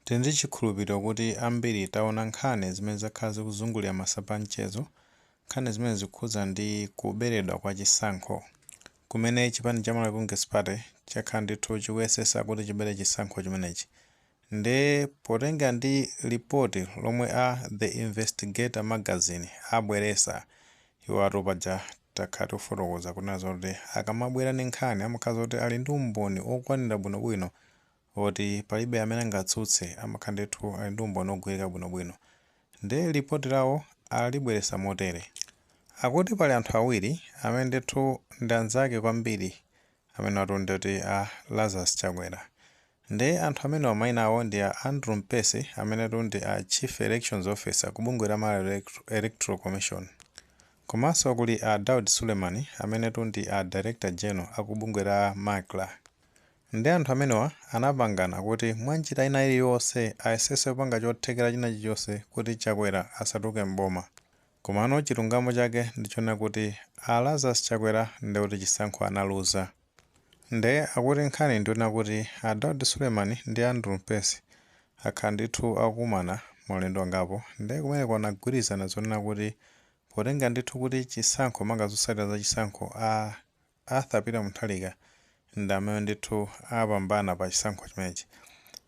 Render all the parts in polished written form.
Tili ndi chikhulupiriro kuti ambiri taona nkhani zimene zakhala zikuzungulira masamba a mchezo. Nkhani zimene zikukhudzana ndi kuberedwa kwa chisankho kumene chipani cha Malawi Congress Party chakhala ndithu chikuyesesa kuti chibere chisankho chimenechi. Nde potenga ndi lipoti lomwe a The Investigator Magazine abweresa, iwo atu paja takhala tikufotokoza kunena zoti akamabwera ndi nkhani amakhala zoti ali ndi umboni okwanira bwinobwino oti palibe amene angatsutse, amakhala ndithu ali ndi umboni ogwirika bwinobwino. Nde lipoti lawo alibweresa motere: akuti pali anthu awiri amene ndithu ndi anzake kwambiri amene atu nditi a Lazarus Chakwera. Nde anthu amenewa mayina awo ndi a Andrew Mpesi, amenetu ndi a Chief Elections Officer ku bungwe la Malawi Electoral Commission, komanso kuli a Daud Suleiman, amenetu ndi a Director General aku bungwe la MACRA. Ndi anthu amenewa anapangana kuti mwanjira ina iliyonse ayesese kupanga chothekera china chilichonse kuti Chakwera asatuluke mboma. Komano chilungamo chake ndichonena kuti a Lazarus Chakwera ndi kuti chisankho analuza. Nde akuti nkhani ndionena kuti a Daud Suleiman ndi Andrew Mpesi akhala ndithu akukumana maulendo angapo. Nde kumeneko anagwirizana zonena kuti potenga ndithu kuti chisankho, manga zotsatira za chisankho, a Arthur Peter Mutharika ndi amene ndithu apambana pa chisankho chimenechi,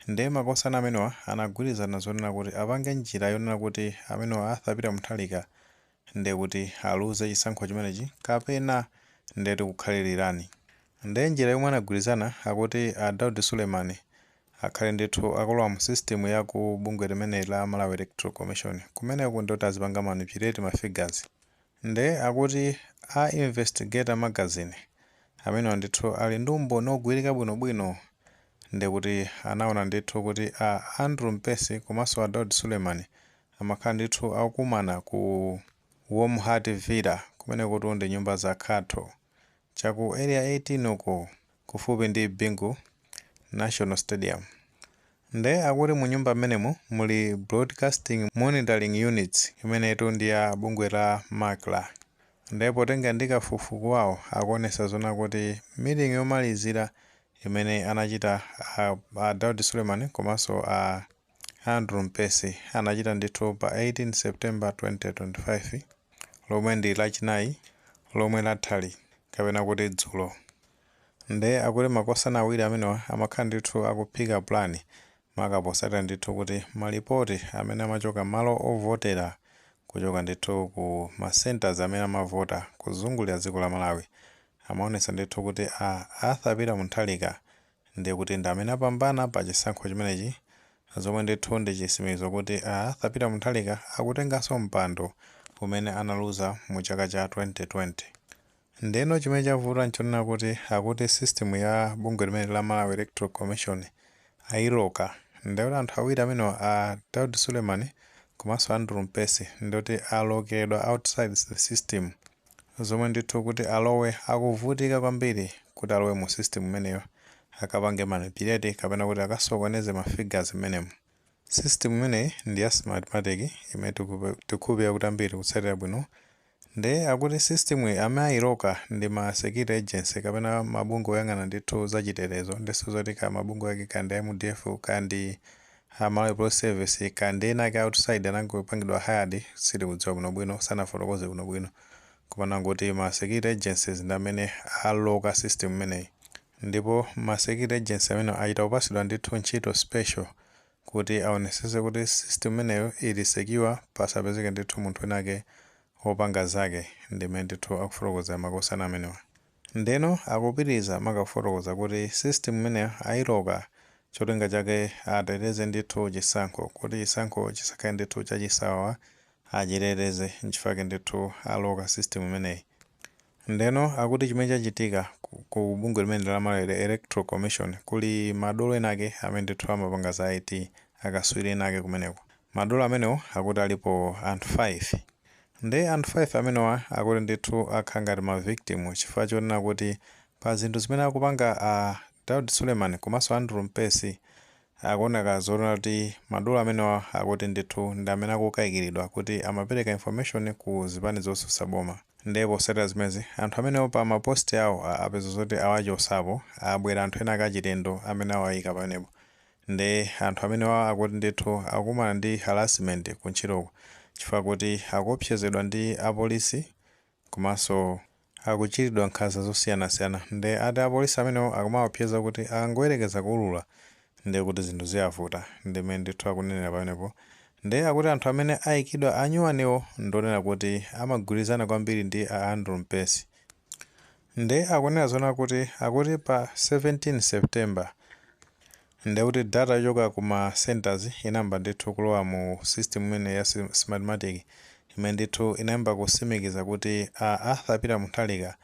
nde makosana amenewa anagwirizana zonena kuti apange njira yonena kuti amenewa Arthur Peter Mutharika nde kuti aluze chisankho chimenechi kapena ndeti kukhalirani. Nde njira yomwe anagwirizana, akuti a Daud Suleiman akhale ndithu akulowa mu system ya ku bungwe limene la Malawi Electoral Commission. Kumeneku ndoti azipanga manipulate ma figures. Nde akuti a Investigator Magazine amenewa ndithu ali ndi umboni ogwirika bwinobwino, ndikuti anaona ndithu kuti a Andrew Mpesi komanso a Daud Suleiman amakhala ndithu akukumana ku Warm Heart Villa, kumene kuti ndi nyumba za Khatho chaku Area 18 uko, kufupi ndi Bingu National Stadium. Nde akuti mu nyumba mmenemu muli broadcasting monitoring units imenetu ndi ya bungwe la MACRA. Nde potenga ndi kafukufuku wawo, akuonesa zona kuti meeting yomalizira imene anachita a Daud Suleiman komanso a Andrew Mpesi anachita ndithu pa 18 September 2025, lomwe ndi Lachinayi lomwe lathali, kapena kuti dzulo. Nde akuti makosana awiri amenewa amakhala ndithu akuphika plan, maka posatira ndithu kuti malipoti amene amachoka malo ovotera, kuchoka ndithu ku ma centers amene amavota kuzungulira dziko la Malawi, amaonesa ndithu kuti a Arthur Peter Mutharika ndiye kuti ndi amene apambana pa chisankho chimenechi, zomwe ndithu ndi chitsimikizo kuti a Arthur Peter Mutharika akutenganso mpando umene analuza mu chaka cha 2020. Ndeno chimene chavuta nchonena kuti akuti system ya bungwe limene la Malawi Electoral Commission ayilocka. Ndekuti anthu awiri amenewa, a Daud Suleiman komanso Andrew Mpesi, ndikuti alokedwa outside the system, zomwe ndithu kuti alowe akuvutika kwambiri kuti alowe mu system imeneyo akapange manipulate kapena kuti akasokoneze ma figures imenemo. System imeneyi ndi ya Smartmatic imene tikukhulupirira kuti ambiri kutsatira bwino. Nde akuti system iyi amene ayilocka ndi ma security agency kapena mabungwe oyang'ana ndithu zachitetezo. Ndiso zoti ka mabungwe ake kandi MDF, kandi Malawi Police Service, kandi ena ake outside anangopangidwa hired, sitikudziwa bwinobwino, sanafotokoze bwinobwino, koma nangoti ma security agencies ndi amene alocka system imeneyi. Ndipo ma security agency amene achita kupasidwa ndithu ntchito special kuti aonesese kuti system imeneyo ili secure, pasapezeke ndithu munthu winake wopanga zake. Ndimene ndithu akufotokoza makosana amenewa. Ndeno akupitiriza makafotokoza kuti system imeneyo ayilocka cholinga chake ateteze ndithu chisankho, kuti chisankho chisakhale ndithu chachisawawa, achiteteze, nchifukwa ndithu alocka system imeneyi. Ndeno akuti chimene chachitika ku bungwe limene la Malawi Electoral Commission, kuli madolo enake amene ndithu amapanga za IT, akaswiri enake kumeneko. Madolo amenewo akuti alipo anthu 5. Nde anthu 5 amenewa akuti ndithu akhala ngati ma victim, chifukwa chonena kuti pa zinthu zimene akupanga a Daud Suleiman komanso Andrew Mpesi, akuoneka zoona kuti madolo amenewa akuti ndithu ndi amene akukayikiridwa kuti amapereka information ku zipani zotsutsa boma. Ndipo posatira zimenezi, anthu amenewo pa ma post awo apeza zoti awachosapo, abwera anthu ena akachilendo amene awayika pamenepo. Nde anthu amenewa akuti ndithu akukumana ndi harassment ku ntchitoko chifukwa kuti akuopsezedwa ndi apolisi komanso akuchitidwa nkhanza zosiyanasiyana. Nde ati apolisi amenewo akumaopseza kuti akangoyerekeza kuulula, ndiye kuti zinthu ziyavuta. Ndimene ndithu akunenera pamenepo. Nde akuti anthu amene ayikidwa anyuwaniwo ndonena kuti amagwirizana kwambiri ndi a Andrew Mpesi. Nde akunena zona kuti akuti pa 17 September, nde kuti data yochoka kuma centers inayamba ndithu kulowa mu system imene ya Smartmatic, imene ndithu inayamba kusimikiza kuti a Arthur Peter Mutharika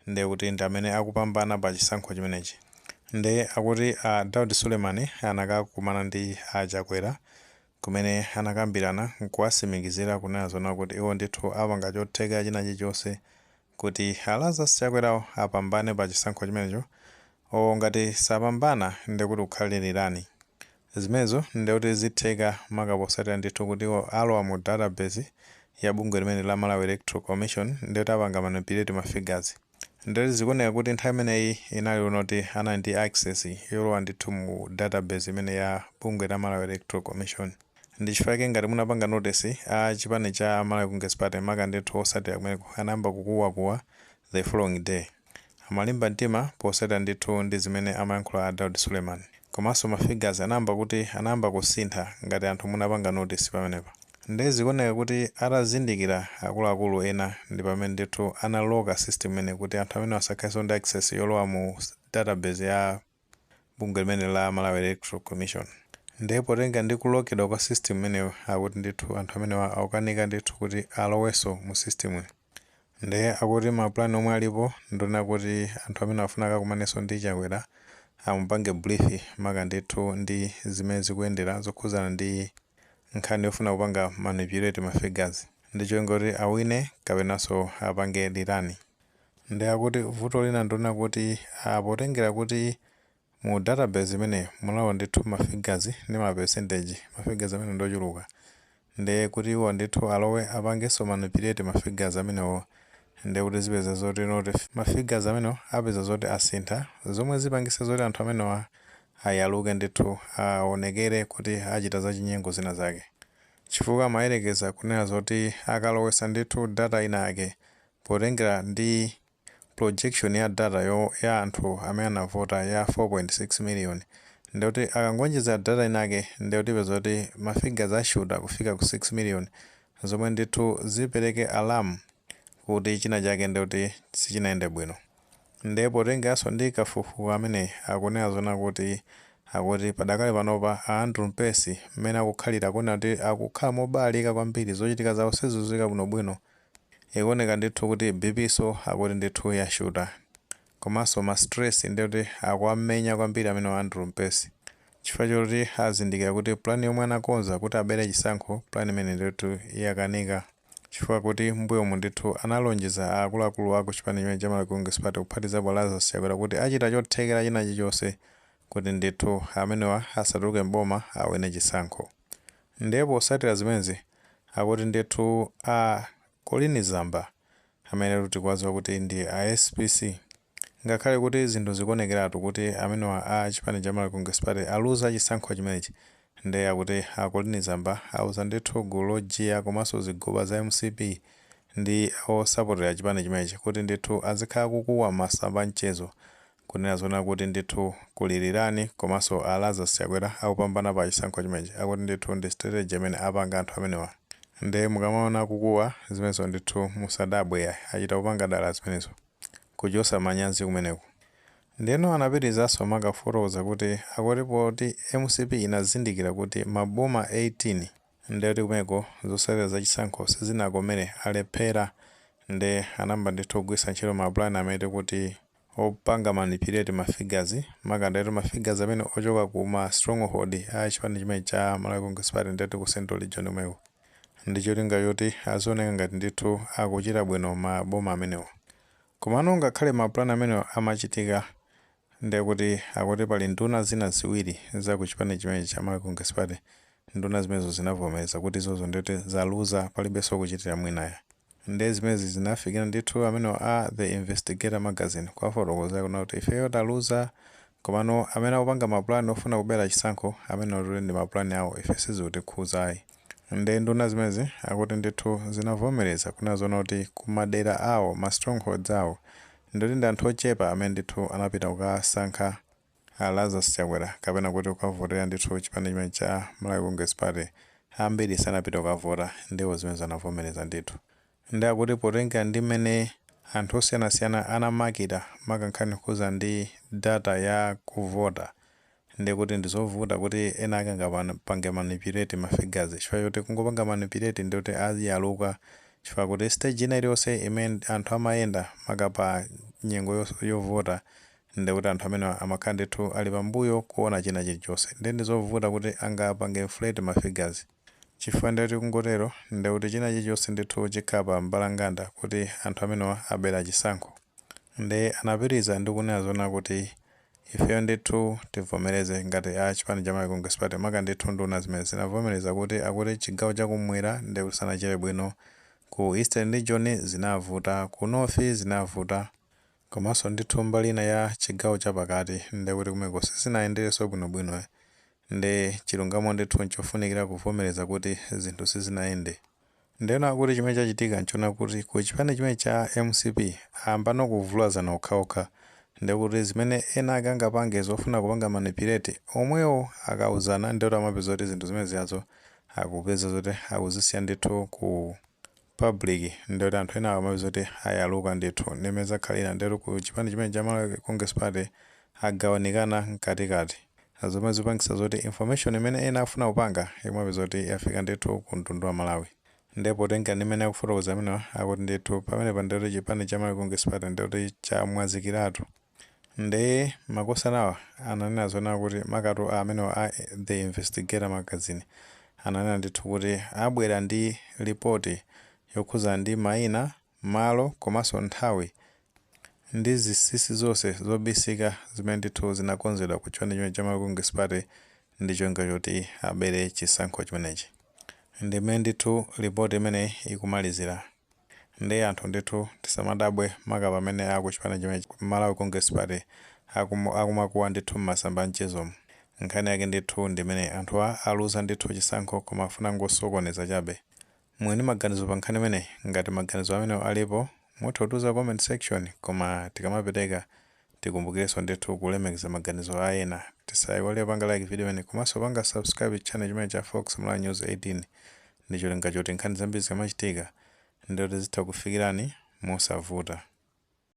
ndiye kuti ndi amene akupambana pa chisankho chimenechi. Nde akuti a Daud Suleiman anakakumana ndi a Chakwera kumene anakambirana nkuwasimikizira kunena zona kuti iwo ndithu apanga chotheka china chilichonse kuti a Lazarus Chakwerawo apambane pa chisankho chimenecho, o ngati sapambana ndiye kuti kukhalirani zimenezo, ndiye kuti zitheka maka posatira ndithu kuti iwo alowa mu database ya bungwe limene la Malawi Electoral Commission, ndiye kuti apanga manipulate ma figures. Ndiye zikuoneka kuti nthawi imeneyi inali unoti anali ndi access yolowa ndithu mu database imene ya bungwe la Malawi Electoral Commission. Ndi chifukwa ngati munapanga notice, a chipani cha Malawi Congress Party, maka ndithu osatira kumeneko, anayamba kukuwakuwa the following day. Amalimba mtima posatira ndithu ndi zimene amayankhula a Daud Suleiman, komanso ma figures anayamba kuti anayamba kusintha, ngati anthu munapanga notice pamenepa. Ndiye zikuoneka kuti atazindikira akuluakulu ena, ndi pamene ndithu analoka system imene kuti anthu amene asakhalenso ndi access yolowa mu database ya bungwe limene la Malawi Electoral Commission. Ndiye potenga ndi kulokedwa kwa system imeneyo, akuti ndithu anthu amenewa akukanika ndithu kuti alowenso mu system. Ndiye akuti mapulani omwe alipo ndona kuti anthu amene afuna akakumanenso ndi Chakwera, amupange brief maka ndithu ndi zimene zikuyendera zokhuzana ndi nkhani yofuna kupanga manipulate ma figures ndi cholinga kuti awine kapenanso apange rerun. Ndi akuti vuto lina ndona kuti potengera kuti mu database imene munalowa ndithu ma figures ndi ma percentage, ma figures amene ndochuluka, ndiye kuti iwo ndithu alowe apangenso manipulate ma figures amenewo, ndiye kuti zipeza zoti noti ma figures amenewo apeza zoti asintha, zomwe zipangisa zoti anthu amenewa ayaluke ndithu, aonekere kuti achita zachinyengo zina zake, chifukwa amayerekeza kunena zoti akalowesa ndithu data ina yake potengera ndi projection ya data ya anthu amene anavota ya 4.6 million, ndikuti akangonjeza data inake, ndikuti peza kuti ma figures ashuta kufika ku 6 million, zomwe ndithu zipereke alarm kuti china chake ndikuti sichinayende bwino. Ndiye potengeranso ndi kafukufuku amene akunena zona kuti akuti padakali panopa a Andrew Mpesi mmene akukhalira, kuona kuti akukhala mobalika kwambiri, zochitika zawo sizizika bwinobwino, ikuoneka ndithu kuti BP so akuti ndithu yashuta, komanso ma stress ndikuti akuwamenya kwambiri amene wa Andrew Mpesi, chifukwa choti azindikira kuti plan yomwe anakonza kuti abere chisankho, plan imene ndithu yakanika, chifukwa kuti mbuyomu ndithu analonjeza akuluakulu aku chipani chimene cha Malawi Congress Party, kuphatizapo Lazarus Chakwera, kuti achita chothekera china chilichonse kuti ndithu amenewa asatuluke mboma, awine chisankho. Ndiye posatira zimenezi, akuti ndithu a Colleen Zamba amene tikuwadziwa kuti ndi a SPC, ngakhale kuti zinthu zikuonekeratu kuti amenewa a chipani cha Malawi Congress Party aluza chisankho chimenechi, ndiye akuti a Colleen Zamba auza ndithu gulu lojiya komanso zigoba za MCP ndi osapotera chipani chimenechi kuti ndithu azikhala kukuwa masamba mchezo kunena zona kuti ndithu kulilirani komanso a Lazarus Chakwera akupambana pa chisankho chimenechi. Akuti ndithu ndi strategy imene apanga anthu amenewa. Ndiye mukamaona kukuwa zimenezo, ndithu musadabwe, achita kupanga dala zimenezo, kuchosa manyazi kumeneko. Ndeno anapitizanso makafotokoza kuti akuti poti MCP inazindikira kuti maboma 18 ndekuti kumeneko zotsatira za chisankho sizinakomere, alephera, nde anayamba ndithu kugwiritsa ntchito mapulani amene kuti opanga manipulate ma figures, maka ndekuti ma figures amene ochoka ku ma stronghold a chipani chimene cha Malawi Congress Party, ndekuti ku Central Region kumeko, ndi cholinga choti azioneka ngati ndithu akuchita bwino maboma amenewo. Komano ngakhale mapulani amenewo amachitika, ndekuti akuti pali nduna zina ziwiri za ku chipani chimene cha Malawi Congress Party. Nduna zimenezo zinavomereza kuti izozo ndekuti zaluza, palibenso kuchitira mwinaya. Nde zimezi zinafikira ndithu amenewo a The Investigator Magazine kuwafotokozera kuna kuti ifeyo taluza. Komano amene akupanga mapulani ofuna kubera chisankho, amenewo ndi mapulani awo, ife sizikutikhuza ayi. Nde nduna zimenezi akuti ndithu zinavomereza kunena zoona kuti kumadera awo, ma strongholds awo, ndikuti ndi anthu ochepa amene ndithu anapita kukasankha a Lazarus Chakwera kapena kuti kukavotera ndithu chipani chimene cha Malawi Congress Party. Ambiri sanapita kukavota, ndiwo zimene anavomereza ndithu. Ndi akuti potengera ndi mmene anthu osiyanasiyana anamakira makankhani kukhuza ndi data ya kuvota, ndikuti ndizovuta kuti ena ake angapange manipulate ma figures, chifukwa choti kungopanga manipulate ndikuti aziyaluka, chifukwa kuti stage ina iliyonse imene anthu amayenda maka pa nyengo yovota, ndikuti anthu amene amakhala ndithu ali pambuyo kuona china chilichonse. Ndi ndizovuta kuti angapange inflate ma figures, chifukwa ndikuti kungotero ndikuti china chilichonse ndithu chikhala pa mbalanganda kuti anthu amenewa abera chisankho. Ndi anapitiriza ndi kunena zona kuti ifeyo ndithu tivomereze ngati a chipani cha Malawi Congress Party, maka ndithu nduna zimene zinavomereza kuti akuti chigawo chakumwera ndi kusanachere bwino, ku Eastern Region zinavuta, ku North zinavuta, komanso ndithu mbali ina ya chigawo chapakati ndikuti kumeko sizinayenderenso bwinobwino. Ndi chilungamo ndithu nchofunikira kuvomereza kuti zinthu sizinayende. Ndeno akuti chimene chachitika nchona kuti ku chipani chimene cha MCP ayambano kuvulazana okhaokha, ndikuti zimene ena ake angapange zofuna kupanga manipulate, omwewo akauzana ndikuti amapeza kuti zinthu zimene ziyazo akupeza zoti akuzisiya ndithu ku public, ndikuti anthu ena amapeza kuti ayaluka ndithu. Ndimene zakhalira ndikuti ku chipani chimene cha Malawi Congress Party agawanikana mkatikati, zomwe zipangisa zoti information imene ena akufuna kupanga imapeza kuti yafika ndithu ku mtundu wa Malawi. Ndipo tenga ndimene akufotokoza amenewa, akuti ndithu pamenepa ndikuti chipani cha Malawi Congress Party ndikuti chamwazikiratu. Ndi makosanawa ananena zona kuti makatu amenewa a The Investigator magazine ananena ndithu kuti abwera ndi ripoti yokhuzana ndi mayina, malo komanso nthawi ndi zinsinsi zonse zobisika zimene ndithu zinakonzedwa ku chipani chimene cha Malawi Congress Party ndi cholinga choti abere chisankho chimenechi. Ndimene ndithu ripoti imeneyi ikumalizira. Ndi anthu ndithu tisamadabwe maka pamene aku chipani chimene Malawi Congress Party akumakuwa ndithu m'masamba mchezomo. Nkhani yake ndithu ndimene anthuwa aluza ndithu chisankho, koma afuna ngosokoneza chabe. Mwini maganizo pa nkhani imeneyi, ngati maganizo amenewo alipo, mutha kutiuza comment section. Koma tikamapereka tikumbukirenso ndithu kulemekeza maganizo a ena. Tisayiwale panga like video imene komanso panga subscribe channel chimene cha Fox Malawi News 18 ndi cholinga choti nkhani zambiri zikamachitika ndikuti zitha kufikirani mosavuta.